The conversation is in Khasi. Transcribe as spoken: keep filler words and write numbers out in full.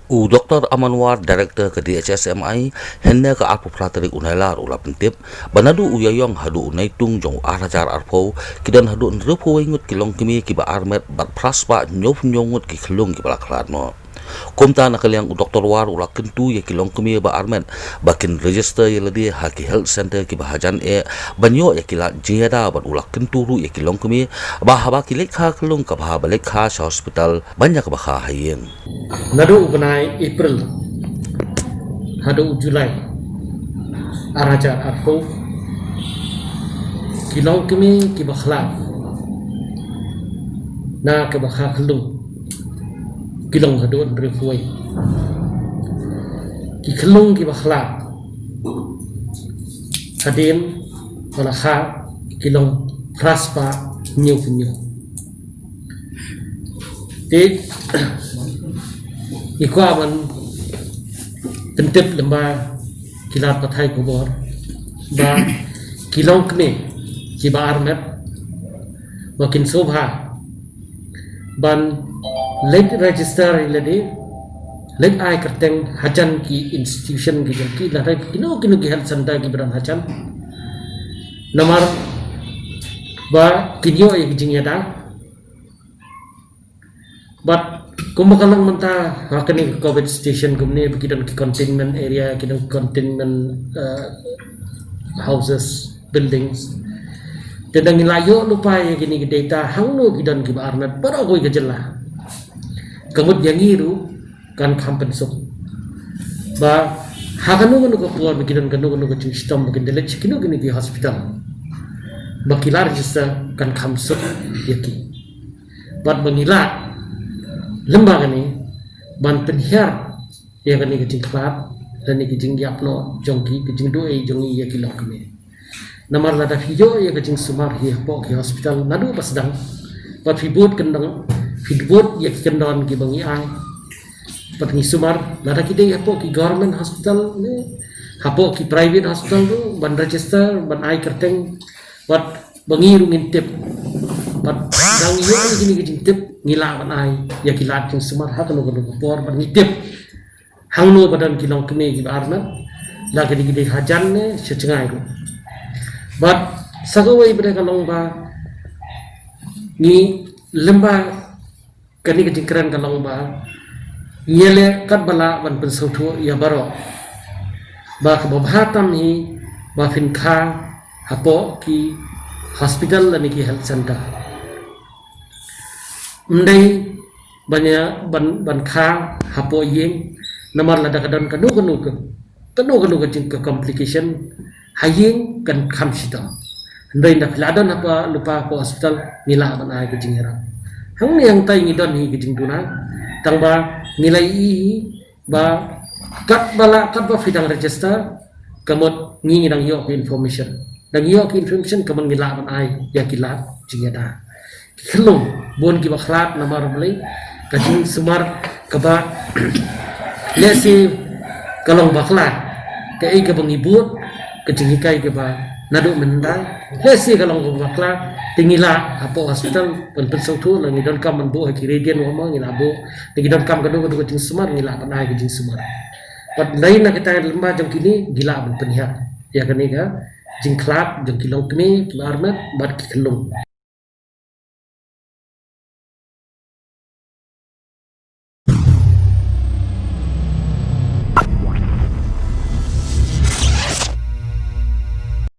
U Doktor Aman War, Director ka D H S M I, hynne ka arphew phra tarik u Nailar u la pyntip ba naduh u Ïaïong haduh u Naitung jong u ar hajar arphew, ki don haduh hynriewphew wei ngut ki longkmie kiba armet bad phra spah hynñiewphew hynñiew ngut ki khyllung kiba la khlad noh. Kumta na ka liang u Doktor War u la kyntu ïa ki longkmie ba armet ba kin register ïa lade ha ki health centre kiba hajan eh ban ïoh ïa ki lad jingïada, bad u la kyntu ruh ïa ki longkmie ba haba ki leit kha khyllung, ka bha ba leit kha sha hospital ban ïa kaba kha ha ïing. Naduh u bnai April haduh u July ar hajar arphew, ki longkmie kiba khlad na kaba kha khyllung ki long haduh hynriewphew wei. Ki khyllung kiba khlad hadien ba la kha ki long phra spah hynñiewphew hynñiew. Te ngi kwah ban pyntip lyngba ki lad pathai khubor ba ki longkmie kiba armet ba kin sngewbha ban leit register ïa lade, leit ai kyrteng hajan ki institution ki jong ki, lada kino kino ki health centre kiba don hajan. Namar ba kin ïoh ïa ki jingïada. Bad kumba ka long mynta ha kane ka covid station kumne, ba ki don ki containment area, ki don containment, eh, houses, buildings. Te dang ngi la ïoh lypa ïa kine ki data hangno ki don kiba armet baroh kawei ka jylla, ka mut ïa ngi ruh kan kham pynsuk ba ha kano kano ka por ba ki don kano kano ka jingshitom ba kin da leit sha kino kino ki hospital, ba ki la register kan kham suk ïa ki. Bad ba ngi lah lyngba kane ban pynhiar ïa kane ka jingkhlad lane ka jingïap noh jong ki, ka jingduh ei jong ngi ïa ki longkmie. Namar lada phi ïoh ïa ka jingsumar hi hapoh ki hospital naduh ba sdang, bad phi bud kyndon, phi bud ïa ki kyndon kiba ngi ai, bad ngi sumar, lada ki dei hapoh ki government hospital ne hapoh ki private hospital ruh, ban register, ban ai kyrteng, bad ba ngi ruh ngin tip. Bad dang ïoh ïa kine ki jingtip, ngi lah ban ai ïa ki lad jingsumar ha kano kano ka por, bad ngi tip hangno ba don ki longkmie kiba armet, la ki dei, ki dei hajan ne sha jngai ruh. Bad sa kawei pat ka long ba ngi, lyngba kane ka jingkren ka long ba ngi ïaleh katba lah ban pynsngewthuh ïa baroh ba kaba bha tam hi ba phin kha hapoh ki hospital lane ki health centre. Ym dei ban ïa, ban, ban kha hapoh ïing, namar lada ka don kano kano ka, kano kano ka jing, ka complication ha ïing kan kham shitom. Hynrei lada phi la don hapoh, lypa hapoh hospital, ngi lah ban ai ka jingïarap. Hangne hangtai ngi don hi ka jingduna, tang ba ngi la ïohi hi ba katba lah, katba phi dang register, ka mut ngi, ngi dang ïoh ka information. Dang ïoh ka information ka mut ngi lah ban ai ïa ki lad jingïada. Ki khyllung bun kiba khlad namar balei, ka jingsumar kaba lehse ka long bakla, kaei kaba ngi bud, ka jinghikai kaba naduh mynta, lehse ka long kaba bakla, te ngi lah hapoh hospital ban pynsngewthuh, la ngi donkam ban buh ha ki radiant warmer, ngi lah buh, te ngi donkam kano kano ka jingsumar, ngi lah ban ai ka jingsumar. Bad lei na kita lyngba jong kine ngi lah ban pynhiar ïa kane ka jingkhlad jong ki longkmie kiba armet bad ki khyllung.